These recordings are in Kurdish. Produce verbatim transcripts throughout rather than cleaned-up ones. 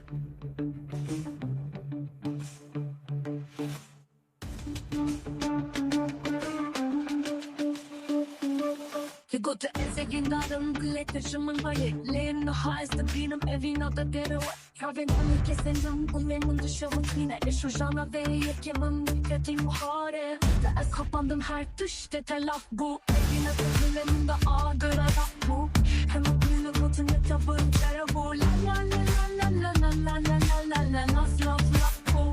Te got ez ê gindarim, dilê te ji min heye. Lê niha ez dibînim evîna te dere we. Çavên min kesenim, gulê min dişewitîne. Eş û jana vê yekê min ketî muhare. Te ez xepandim, her tiştê te laf bû. Evîna te dilê min de agira laf bû. Hemû gulê gotinê te bin dere bû. La la la la la la la la la la la, laf laf laf bû.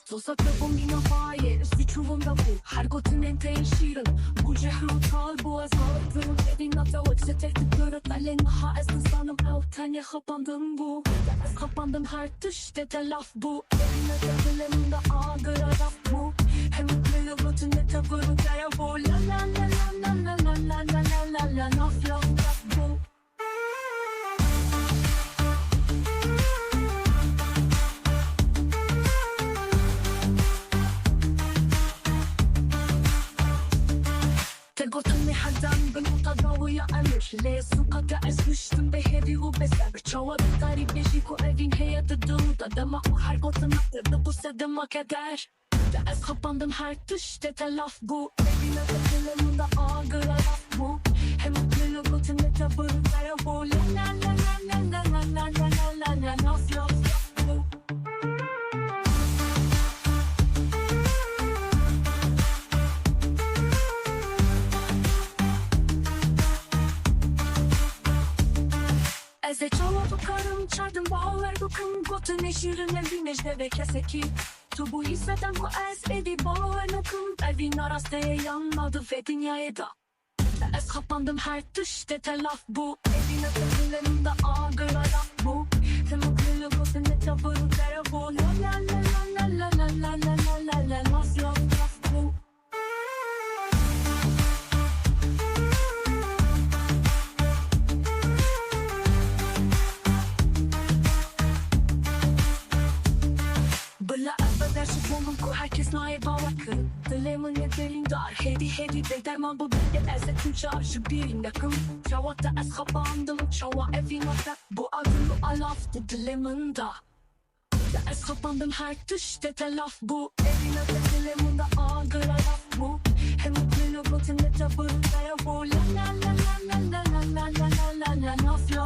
Sosa te bû mîna payê, ez çûbûm da bû. Her gotinên te yên şîrin bû, cehr û tal bû. Ez xepandim, evîna te wek se tehdit dikirin. Belê niha ez dizanim ew tenê xepandim bû. Ez xepandim, her tiştê te laf bû. Evîna te dilê min de agira laf bû. Hemû dilê gotinê te bir û dere bû. La la la la la la la la la la la, laf laf laf bû. Te gotinê her dem bi nota dawiya emir. Lê sûka te ez hiştim bê hêvî û bê sebir. Çawa dikarî bêjî ku evîn heye di dil de? Dema ku her gotina te dibû sedema keder. Te ez xepandim, her tiştê te laf bû. Evîna te dilê min de agira laf bû. Hemû dilê gotinê te bir û dere bû. La la la la la la la la la la la la, laf laf laf bû. Ez ê çawa bikarim çawa bawer bikim, gotinê şîrin evînê ji devê kesekî. Tu bûyî sedem ku ez êdî bawer nakim. Evîna rast e yan na di vê dinyayê de? Ez xepandim, her tiştê te laf bû. Evîna te dilê min de agira laf bû. Hemû dilê gotinê te bir û dere bû. La la la la la la la la la la la, laf laf laf bû. Bila ev beder ji bo min ku her kes nayê bawer kirin. Dilê min yê derîndar hêdî hêdî bêderman bû. Belê ez ê tu car ji bîrî nekim. Çawa te ez xepandim, çawa evîna te bû agir û alaf di dilê min de. Te ez xepandim, her tiştê te laf bû. Evîna te dilê min de agira laf bû. Hemû dilê gotinê te bir û dere bû. La la la la la la la la la la la, laf laf